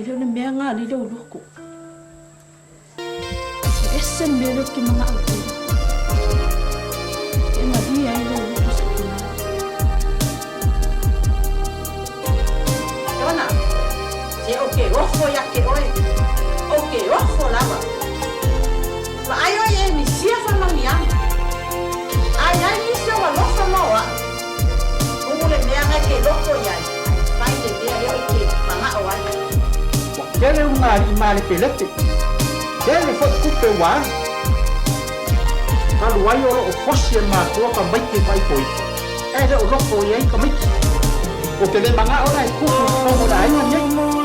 E le o le mea lena a alii le ou loto. E ese le mea lea ou te manao i ai. E malie ai lou loto Sakina. Ona, se ou te ofo ia te oe, ou te ofo lava. Vaai oe e misia faamanuiaga. A i ai nisi ou alofa mo au, tumu le mea na e te loko i ai, ae fai le mea lea ou te manao ai. Ua tele ulugalii malepelepe, tele foi tupe ua alu. Talu ai o lo o fosi e matua tamaiti e faaipoipo, ae le o loko i ai tamaiti. Ou te le manao la e tupu i totonu o le aiga lenei.